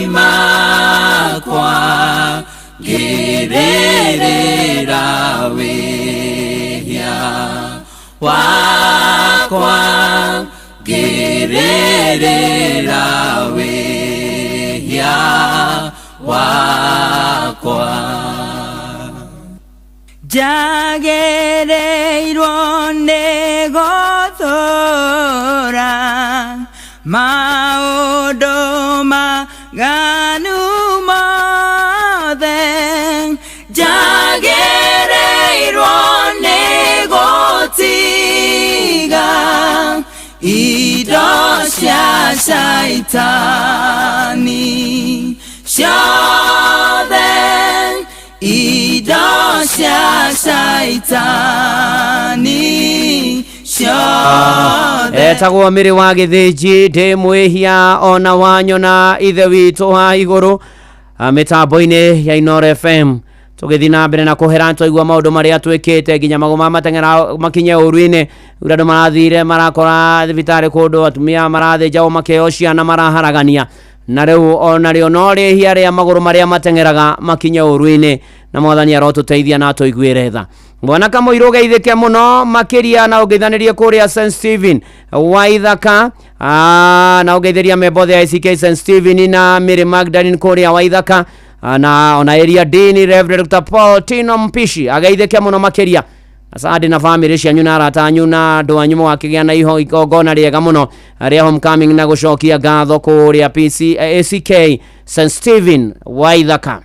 Makwa ngĩrĩrĩra wĩhia wakwa, ngĩrĩrĩra wĩhia wakwa. Njagĩrĩirwo nĩ gũthũra maũndũ maganu mothe, njagĩrĩirwo nĩ gũtiga indo cia caitani ciothe, indo cia caitani ciothe. Etagwo Mĩrĩ wa Gĩthĩnji, ndĩ mwĩhia ona wanyona ithe witũ wa igũrũ. Mĩtambo-inĩ ya Inoro FM tũgĩthiĩ na mbere na kũhera, twaigua maũndũ marĩa twĩkĩte nginya magũma mateng'era makinye ũru-inĩ. Rĩu andũ marathire marakora thibitarĩ kũndũ atumia marathĩnjagwo makĩheo ciana maraharagania, na rĩu ona rĩo no rĩhia rĩa magũrũ marĩa mateng'eraga makinye ũru-inĩ, na mwathani arotũteithia na atũiguĩre tha. Mwana Kamũirũ, geithĩke mũno makĩria na ũngeithanĩrie kũrĩa St Stephen wa Ithaka. Na ũngeithĩria memba othe ya ACK St Stephen na Mary Magdalene kũrĩa wa Ithaka. Na ona area Dean Reverend Dr. Paul Tino Mpishi ageithĩke mũno makĩria. Asante na family cianyu na arata anyu na andũ anyu, mũgakĩgĩa na iho igongona rĩega mũno rĩa homecoming na gũcokia ngatho kũrĩa PC, ACK St Stephen wa Ithaka,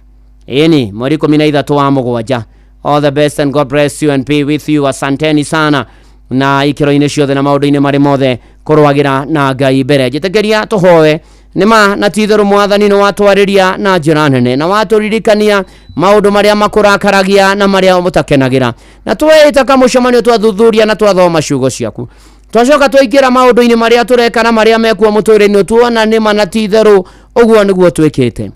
ĩni mweri 13 wa mũgwanja. All the best and God bless you and be with you. Asanteni sana na ikĩro-inĩ ciothe na maũndũ-inĩ marĩ mothe kũrũagĩra na Ngai mbere. Njĩtĩkĩria tũhoe. Nĩma na ti itherũ mwathani nĩ watwarĩria na njĩra nene na watũririkania maũndũ marĩa makũrakaragia na marĩa mũtakenagĩra, na tweĩta kamũcemanio, twathuthuria na twathoma ciugo ciaku, twacoka twaingĩra maũndũ-inĩ marĩa tũreka na marĩa mekuo mũtũrĩre-inĩ, tuona nĩma na ti itherũ ũguo nĩguo twĩkĩte.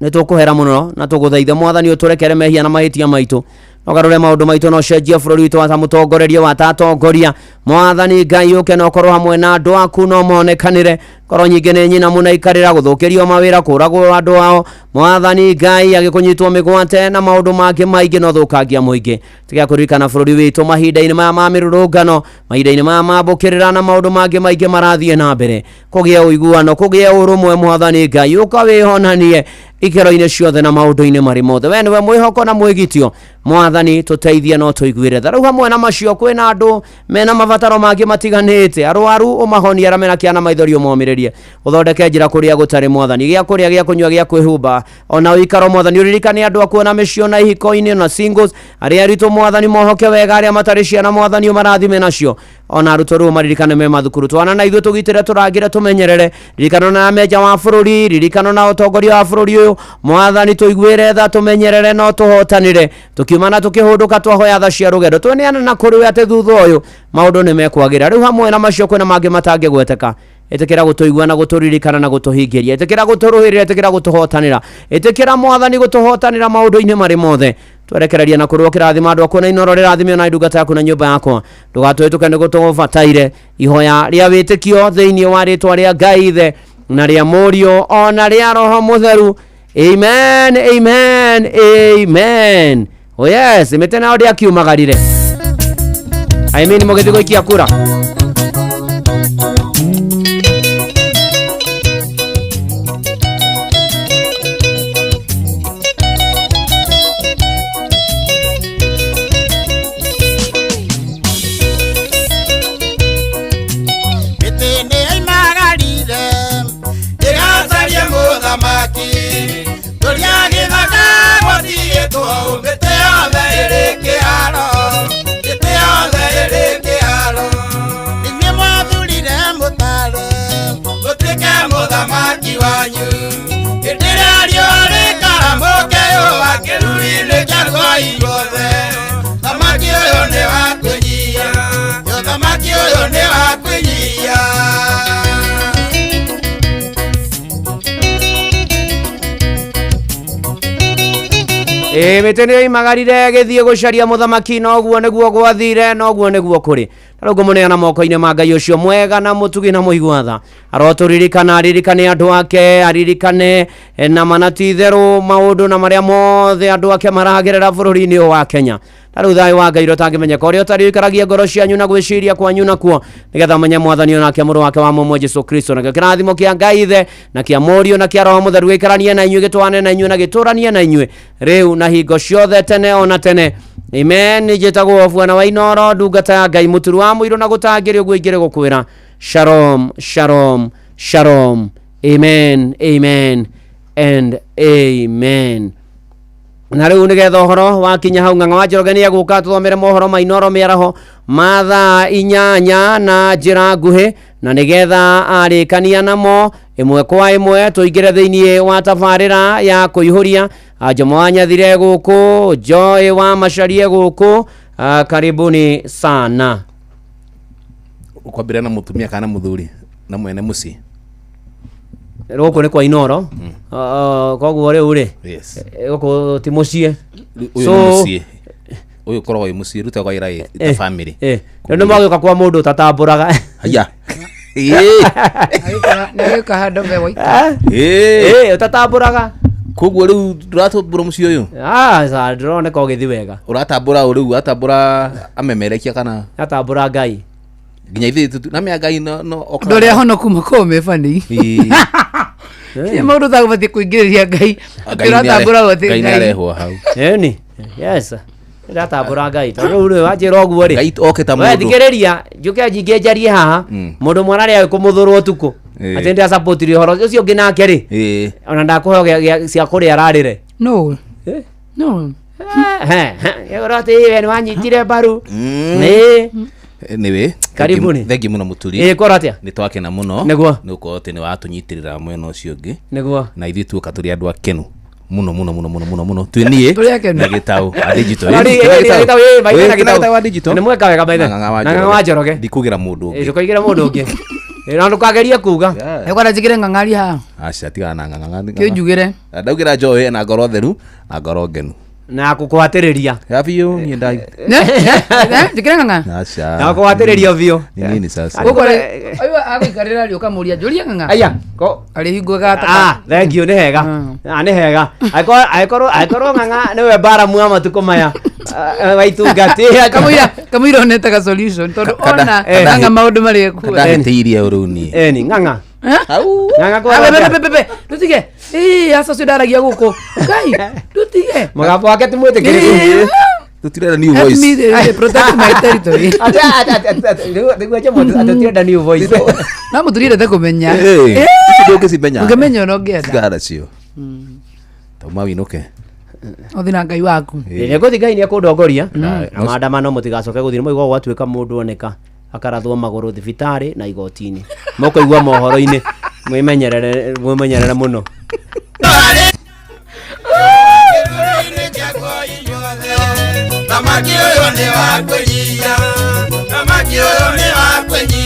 Nĩ tũkũhera mũno na tũgũthaithe mwathani ũtũrekere mehia na mahĩtia maitũ, ũgarũre maũndũ maitũ na ũcenjie bũrũri witũ wata mũtongorerie wata atongoria. Mwathani Ngai, ũke na ũkorwo hamwe na andũ aku no monekanĩre. Ngoro nyingĩ nĩ nyina mũno ikarĩra gũthũkĩrio mawĩra, kũragwo andũ ao, mwathani Ngai, agĩkũnyitwo mĩgwate na maũndũ mangĩ maingĩ na ũthũkangia mũingĩ. Tiga kũririkana bũrũri witũ mahinda-inĩ maya ma mĩrũrũngano, mahinda-inĩ maya ma mbũkĩrĩra na maũndũ mangĩ maingĩ marathiĩ na mbere, kũgĩe ũiguano, kũgĩe ũrũmwe. Mwathani Ngai, ũka wĩhonanie ikĩro-inĩ ciothe na maũndũ-inĩ marĩ mothe. We nĩwe mwĩhoko na mwĩgitio. Mwathani, tũteithie no tũiguĩre tha. Rĩu hamwe na macio kwĩna andũ mena mabataro mangĩ matiganĩte, arwaru ũmahonie, arĩa mena kĩana maithori ũmomĩrĩrie, ũthondeke njĩra kũrĩa gũtarĩ, mwathani, gĩa kũrĩa, gĩa kũnyua, gĩa kwĩhumba ona ũikaro. Mwathani, ũririkane andũ akuo na mĩciĩ na ihiko-inĩ na singles, arĩa aritũ, mwathani, mohoke wega, arĩa matarĩ ciana, mwathani, ũmarathime nacio, ona arutwo rĩu maririkane me mathukuru. Twana na ithuĩ tũgitĩre, tũrangĩre, tũmenyerere. Ririkano na meja wa bũrũri, ririkano na ũtongoria wa bũrũri ũyũ. Mwathani, tũiguĩre tha, tũmenyerere no tũhotanĩre. Tũkiuma na tũkĩhũndũka, twahoya tha cia rũgendo, tweneana na kũrĩ we atĩ thutha ũyũ maũndũ nĩ mekwagĩra. Rĩu hamwe na macio kwĩna mangĩ matangĩgweteka. Ĩtĩkĩra gũtũigua na gũtũririkana na gũtũhingĩria. Ĩtĩkĩra gũtũrũĩrĩra, ĩtĩkĩra gũtũhotanĩra, ĩtĩkĩra mwathani gũtũhotanĩra maũndũ-inĩ marĩ mothe. Twerekereria na kũrũo kĩrathima andũ akuo na Inoro rĩrathimio na ndungata yaku na nyũmba yakwa. Ndũgatũhĩtũke nĩ gũtũbataire ihoya rĩa wĩtĩkio thĩinĩ wa rĩtwa rĩa Ngai Ithe na rĩa Mũriũ ona rĩa Roho Mũtheru. Amen, amen, amen. Oh yes, mĩtĩ nayo ndĩakiumagarire. I mean, mũgĩthiĩ gũikia kura. Mĩtĩ nĩ yoimagarire ĩgacarie mũthamaki, tũria gĩthaka gwatigĩtwo, mĩtĩ yothe ĩrĩ kĩharo, mĩtĩ yothe ĩrĩ kĩharo. Inyuĩ mwathurire mũtare mũtuĩke mũthamaki wanyu, hĩndĩ ĩrĩa riũa rĩkara mũkeyũa kĩruru-inĩ kĩaruo inyuothe. Thamaki ũyũ nĩ wa kwĩnyihia, thamaki ũyũ nĩ wa kwĩnyihia. Ĩ mĩtĩ nĩ yoimagarire gĩthiĩ gũcaria mũthamaki, noguo nĩguo gwathire, noguo nĩguo kũrĩ. Na rĩu ngũmũneana moko-inĩ ma Ngai ũcio mwega na mũtugi na mũigua tha. Arotũririkana, aririkane andũ ake, aririkane na mana ti itherũ maũndũ na marĩa mothe andũ ake maragerera bũrũri-inĩ ũyũ wa Kenya. Na rĩu thayũ wa Ngai ũrĩa ũtangĩmenyeka, ũrĩa ũtarĩ ũikaragia ngoro cianyu na gwĩciria kwanyu nakuo, nĩgetha menye Mwathani onake mũrũ wake wa mũmwe Jesu Kristo. Nakĩo kĩrathimo kĩa Ngai Ithe na kĩa Mũriũ na kĩa Roho Mũtheru gĩikaranie na inyuĩ, gĩtwane na inyuĩ na gĩtũranie na inyuĩ rĩu na hingo ciothe, tene ona tene. Amen. Njĩtagwo Bwana wa Inoro, ndungata ya Ngai, mũturu wa mũirũ na gũtangĩrĩ ũguo ingĩrĩ gũkwĩra shalom, shalom, shalom. Amen, amen and amen. Na rĩu nĩgetha ũhoro wakinya hau, Ng'ang'a wa Njoroge nĩ egũka tũthomere mohoro ma Inoro mĩaraho ma thaa 8 na njĩra nguhĩ, na nĩgetha arĩkania namo ĩmwe kwa ĩmwe tũingĩre thĩinĩ wa tabarĩra ya kũihũria. Njomo wa Nyathire gũkũ, Joy wa Macarie gũkũ, karibuni sana. Ũkwambĩrĩria na mũtumia kana mũthuri na mwene mũciĩ? Gũkũ nĩ kwa Inoro. Koguo rĩu rĩ, Yes. Gũkũ ti mũciĩ. Ũyũ nĩ mũciĩ, ũyũ ũkoragwo wĩ mũciĩ rĩu twagwaira ta family. Rĩu nĩ magĩũka kwa mũndũ ũtatambũraga. Haya. Nagĩũka handũ ve waikara. Ũtatambũraga. Koguo rĩu ndũratambũra mũciĩ ũyũ? Ah, sa ndĩroneka ũgĩthiĩ wega. Ũratambũra ũ rĩu? Atambũra amemerekia kana Atambũra Ngai. Nginya ithuĩ na mĩa Ngai no okaga. Andũ arĩa honoku makoragwo me bani. Ti maũndũ ũtagũbatiĩ kũingĩrĩria Ngai. Ngai nĩ Ũratambũra atĩ Ngai nĩ Ngai. arehwo hau. Ĩni, yes, ndĩratambũra Ngai tondũ rĩu rĩ wanjĩra ũguo rĩ, Ngai oke ta we mũndũ. thikĩrĩria, njũke njingĩ njarie haha. Mũndũ mwana arĩa kũmũthũrwo ũtukũ atĩ ndĩrasapotire ũhoro ũcio ũngĩ nake rĩ, ona ndakũheo cia kũrĩa ararĩre. No. No. Ũrĩa we nĩ wanyitire mbaru. Ĩĩ. Anyway, Karibuni. thengi mũno mũturi. Ĩĩ, kwara atĩa? Nĩ twakena mũno. Nĩguo. Nĩ gũkorwo atĩ nĩ watũnyitĩrĩra mwena ũcio ũngĩ. Nĩguo. Na ithuĩ tuoka tũrĩ andũ akenu mũno mũno mũno mũno mũno mũno twĩ niĩ Tũrĩ akenu. na Gĩtaũ a digital. Sorry, Ĩĩ, ĩĩ, Gĩtaũ. Gĩtaũ, ĩĩ, maithe Ĩĩ, na kĩna Gĩtaũ. Gĩtaũ wa digital. Nĩ mweka wega, maithe. Na Ng'ang'a wa Na Ng'ang'a wa Njoroge. Ndikugĩra mũndũ Ĩĩ, ũngĩ. ndũkaigĩre mũndũ ũngĩ. Ĩĩ, na ndũkagerie kuga. Nĩkwenda njĩkĩre ng'ang'ari haha. Aca, tigana na Ng'ang'a. Kĩnjugĩre. Ndaugĩra Joy na ngoro theru na ngoro ngenu. Na kũkũhatĩrĩria. Ya biũ niĩ ndai. Ne? Ne? Njĩkĩre ng'ang'a. Aca. Na kũhatĩrĩria biũ. Ni nini sasa? Gũkũ rĩ, ũyũ agũikarĩra rĩ ũkamũria njũria ng'ang'a. Aya, ko Arĩhingo gata. Ah, thank you, nĩ hega. Ah, nĩ hega. Angĩkorwo Ng'ang'a nĩwe mbaramu wa matukũ maya, wa itungati. Kamũira onetaga solution tondũ ona Kada- ng'ang'a maũndũ marĩa ekuo. Ndahĩtĩirie ũrĩu niĩ. Eni, Ng'ang'a. Hau. Ng'ang'a kwa Ah, be, be, be, be, be, ndũtige. Ĩĩ, aca ũcio ndaragia gũkũ. Ngai, ndũtige. Mũgambo wake ti mwĩtĩkĩrĩku. Tũtirenda new Help voice. me, protect my territory. Nĩguo njemo atĩ tũtirenda new voice. No mũturi endete kũmenya. Ĩĩ, ici ndũngĩcimenya. Ũngĩmenya ona ũngĩenda. Tigana nacio. Tauma wĩinũke. Ũthiĩ na Ngai waku. Nĩ ngũthiĩ, Ngai nĩ ekũndongoria. Na maandamano mũtigacoke gũthiĩ, nĩ mũigua gwatuĩka mũndũ oneka akarathwo magũrũ thibitarĩ na igoti-inĩ, mũkũigua mohoro-inĩ. Mwĩmenyerere, mwĩmenyerere mũno. Thamaki ũyũ nĩ wa kwĩnyia, thamaki ũyũ nĩ wa kwĩnyia.